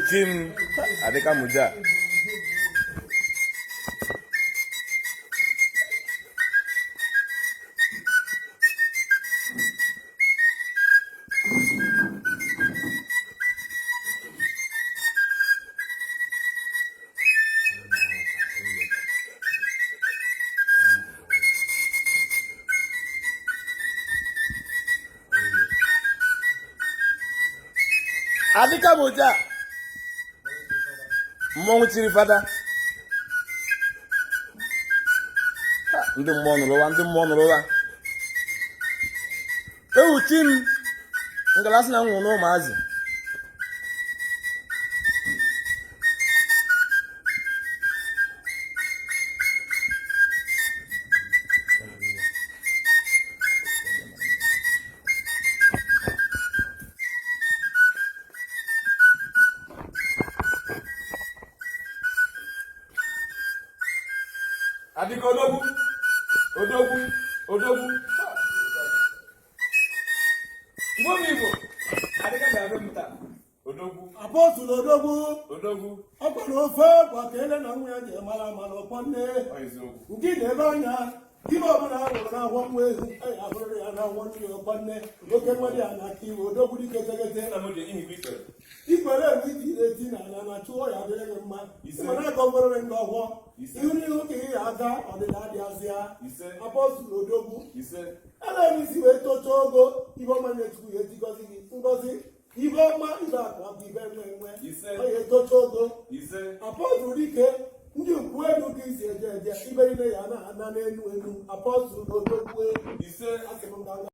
Chi m, adịka muja. Adịka muja, mmọnwụ chiri fada. Ha, ndị mmụọ nụrụ ụwa, ndị mmụọ nụrụ ụwa. Ewu chi m, ngalasị na nwụrụ n'ụmụazị. Adịka odogwu, odogwu, odogwu. Igbo bụ Igbo, adịka ga-abịa m taa. Odogwu. Apọstụl odogwu. Odogwu. Ọ kwara ofe gwa ka ele na nwa ya ji mara amara ọkpọ nne. Ọ eziokwu. Nke na-ebe anya ibe ọbụla a hụrụ n'ahụ nwa ehu anyị ahụrịrị ya n'ahụ nne ọkpọ nne oke mmadụ ya na-aka iwe odogwu dike tegete. Nna m ji ihikwa ikpere. Ikwere elu itiri eti na ala na chụọ ya dịrị gị mma. Ise. Mana akọgwarịrị ndị ọgwọ. Ise. Ihu n'ihu ka ị ga-aga ọdịda adịazịa. Ise. Apọstụl odogwu. Ise. Ebe m isi wee tochaa ogo ibe ọma na-echukwu ya eji gọzi gị ngọzi ibe ọma ibe akụ akụ ibe enwe enwe. Ise.